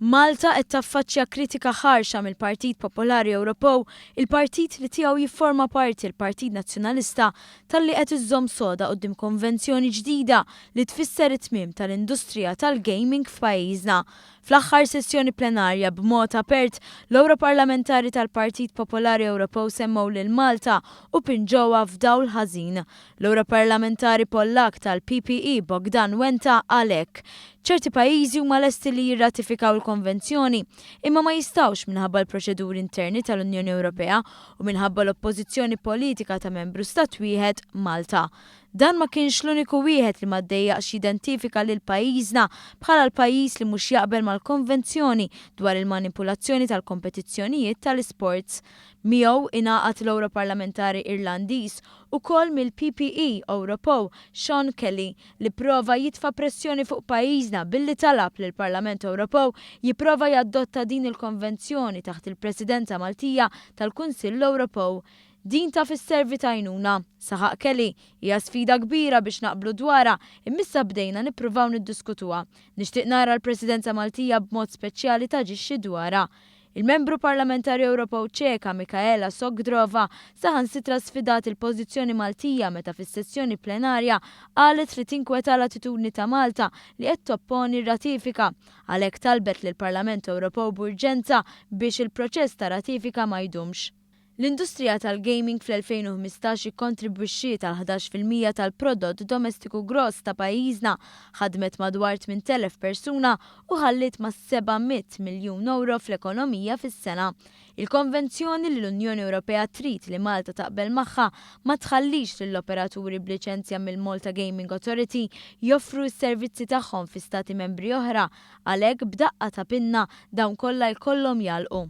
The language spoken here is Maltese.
Malta qed taffaċċja kritika ħarxa mill-Partit Popolari Ewropew, il-partit li tiegħu jifforma parti l-Partit Nazzjonalista, talli qed iżżomm soda quddiem konvenzjoni ġdida li tfisser it-tmiem tal-industrija tal-gaming f'pajjiżna. Fl-aħħar sessjoni plenarja b'mod apert, l-Ewroparlamentari tal-Partit Popolari Ewropew semmew lil Malta u pinġewha f'dawl ħażin. L-Ewroparlamentari Pollakk tal-PPE Bogdan Wenta qal hekk, Ċerti pajjiżi huma lesti li jirratifikaw il-konvenzjoni, imma ma jistgħux minħabba l-proċeduri interni tal-Unjoni Ewropea u minħabba l-oppożizzjoni politika ta' membru stat wieħed, Malta. Dan ma kienx l-uniku wieħed li ma ddejjaqx jidentifika lil pajjiżna bħala l-pajjiż li mhux jaqbel mal-konvenzjoni dwar il-manipulazzjoni tal-kompetizzjonijiet tal-isports. Miegħu ingħaqad l-Ewroparlamentari Irlandiż, ukoll mill-PPE Ewropew, Sean Kelly, li pprova jitfa' pressjoni fuq pajjiżna billi talab lill-Parlament Ewropew jipprova jaddotta din il-konvenzjoni taħt il-Presidenza Maltija tal-Kunsill Ewropew. Din taf isservi t'għajnuna, saħaq Kelly. Hija sfida kbira biex naqblu dwarha, imma issa bdejna nippruvaw niddiskutuha. Nixtieq nara l-Presidenza Maltija b'mod speċjali taġixxi dwarha. Il-Membru Parlamentari Ewropew Ċeka Michaela Sogdrova saħansitra sfidat il-pożizzjoni Maltija meta fis-sessjoni plenarja qalet li tinkweta l-attitudni ta' Malta li qed topponi r-ratifika. Għalhekk talbet lill-Parlament Ewropew b'urġenza biex il-proċess ta' ratifika ma jdumx. L-industrija tal-gaming fl-2015 ikkontribwixxiet għal 11% tal-prodott domestiku gross ta' pajjiżna, ħadmet madwar 8,000 persuna u ħalliet mas-700 miljun ewro fl-ekonomija fis-sena. Il-konvenzjoni li l-Unjoni Ewropea trid li Malta taqbel magħha ma tħallix lill-operaturi b'liċenzja mill-Malta Gaming Authority joffru s-servizzi tagħhom fi Stati Membri oħra, għalhekk b'daqqa ta' pinna dawn kollha jkollhom jagħlqu.